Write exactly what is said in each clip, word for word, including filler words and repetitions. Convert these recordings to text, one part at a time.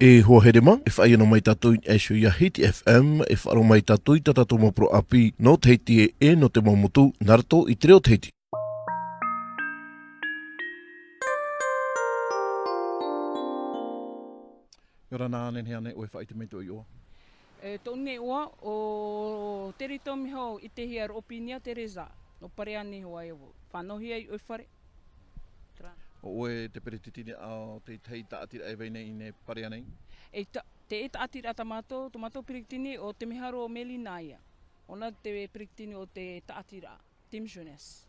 E hoa here mā, e faʻaea noa mai tātou i niʻa iho ia Hiti F M, e faʻaroʻo mai tātou i tā tātou mau parau ʻāpī nō Tahiti ē, e nō te mau motu, nā roto i te reo Tahiti. ʻIa ora na, nehenehe ānei ʻoe e faʻaʻite mai i tō iʻoa? E, tōʻu nei iʻoa, ʻo Teritomiho Itehiaroʻopinia Teresa, nō Parea nei hoʻi vau. Fānauhia i ʻOifare. Terā. ʻO ʻoe te peretiteni o te tahi tāʻatiraʻa e vai nei i niʻa i Parea nei? E ta-, te tāʻatiraʻa tā mātou, tō mātou peretiteni ʻo Temeharo Melina ïa. ʻO ʻōna te peretiteni o te tāʻatiraʻa, Team Jeunesse.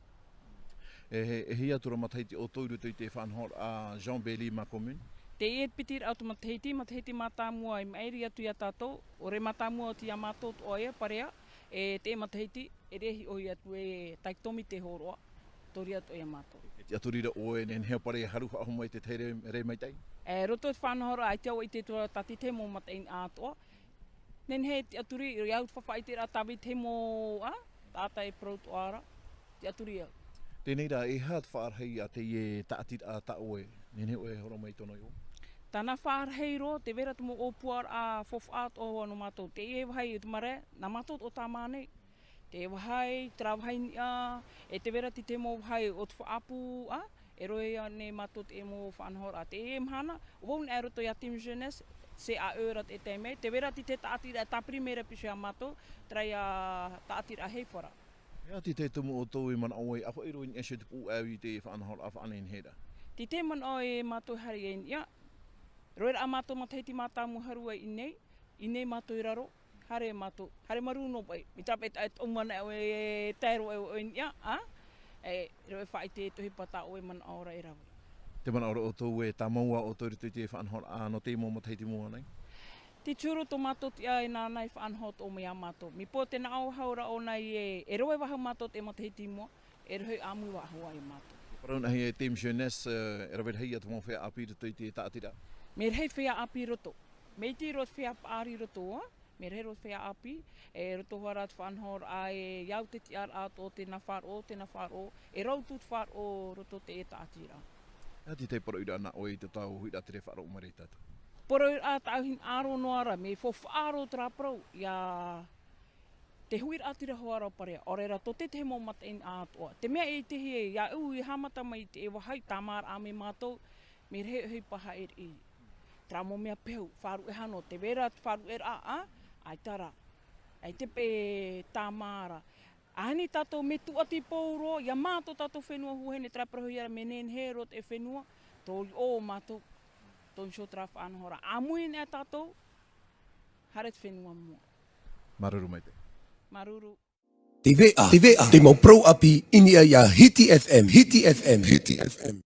E, e, e hia atu ra matahiti ʻoutou i roto i te faʻanahoraʻa Jean Bailly ma commune? Teie te piti raʻa o te matahiti, matahiti mātāmua i maʻiri atu ia tātou, ʻore mātāmua atu ia mātou atoʻa ia Parea, e teie matahiti, e riro atu e Takitomi te hōroʻa, tō reira atoʻa ia mātou. E tiʻaturi ra ʻoe, nehenehe ʻo Parea e haru faʻahou mai i te tahi ra-, ra maitaʻi? E, roto i te faʻanahoraʻa, ʻaita vau i ʻite atu ra tā te tahi mau mataʻeinaʻa atoʻa. Nehenehe e tiʻaturi, ʻia au te faʻaʻiteraʻa tāvini te mau, ā, taʻata e parau atoʻa ra, tiʻaturi au. Teie rā, e aha te faʻarahi a teie tāʻatiraʻa tā ʻoe, nehenehe ʻoe e hōroʻa mai i tōna iʻoa? Tāna faʻarahi roa, tē vai ra te mau ʻōpuaraʻa faufaʻa atoʻa nō mātou. Teie vāhi i te marae, nā mātou atoʻa tāmā nei. Te vāhi, terā vāhi i niʻa, e tē vai ra te tahi mau vāhi o te faʻaʻapu, ā, e riro ānei mātou te mau faʻanahoraʻa. Teie mahana, ʻo vau nei i roto ia Team Jeunesse, C A E ra te taime, tē vai ra te tahi tāʻatiraʻa tā primaire pīhaʻi ia mātou, terā ia tāʻatiraʻa Heighford. E aha te tahi tumu ʻoutou e manaʻo ai, ʻa faʻaroʻo i niʻa iho i te pūʻau i te faʻanahoraʻa faʻanehenehe ra? Te tahi manaʻo e mātou haere i niʻa, roaraʻa mātou matahiti mātāmua haru ai i ʻō nei, i ʻō nei mātou i raro, haere mātou, haere marū noa paʻi, mai te tahi paʻi taʻe tōʻu manaʻo e tae roa e, e niʻa, ā? E, riro e faʻaʻite i te ʻohipa tā ʻoe e manaʻo ra e rave. Te manaʻo ra ʻoutou e tāmau ā ʻoutou i roto i te faʻanahoraʻa nō te mau matahiti i mua nei? Te huru tō mātou tiʻa e nāna e faʻanaho atoʻa mai ia mātou. Mai pō te nā ʻō faʻahou ra ʻōna e, e riro faʻahou mātou te matahiti i mua, e riro ʻāmui faʻahou ia mātou. Parau nā hea e Team Jeunesse, e rave rahi ïa te mau feiā ʻāpī i roto i te tāʻatiraʻa? Mea rahi feiā ʻāpī i roto. Mea iti roa te feiā paʻari i roto, ā? Mea rahi roa te feiā ʻāpī, e roto hoʻi ra te faʻanahoraʻa, e ʻia au te tiʻaraʻa atoʻa o te nā faʻaroʻo, te nā faʻaroʻo, e rau atu te faʻaroʻo roto i te tāʻatiraʻa. E aha te tahi parauʻiraʻa nā ʻoe i tō tātou huiraʻatira e faʻaroʻo mai ra ia tātou? Parauʻiraʻa tāʻu hinaʻaro noa ra, mea faufaʻa roa terā parau, ʻia te huiraʻatira hoʻi ra o Parea, ʻaore ra tō te tahi mau mataʻeinaʻa atoʻa. Te mea e ʻitehia e, iāʻu i haʻamata mai i teie vāhi tāmāraʻa mai mātou, mea rahi ʻohipa haʻereʻa. Terā mau mea pehu, faʻaruʻe hano, tē vai ra te faʻaruʻeraʻa, ā, ʻaita rā. ʻAita paʻi tāmā ra. ʻAhani tātou mea tūʻati pauroa, ʻia mātau tātou fenua Huahine, terā parauhia ra mea nehenehe roa te fenua, tō iʻoa mātou, tō iʻoa terā faʻanahoraʻa. ʻAmui nei tātou, haere te fenua i mua. Māuruuru maitaʻi. Māuruuru. Te veʻa, te veʻa, te mau parau ʻāpī i niʻa ia Hiti F M, Hiti F M, Hiti F M.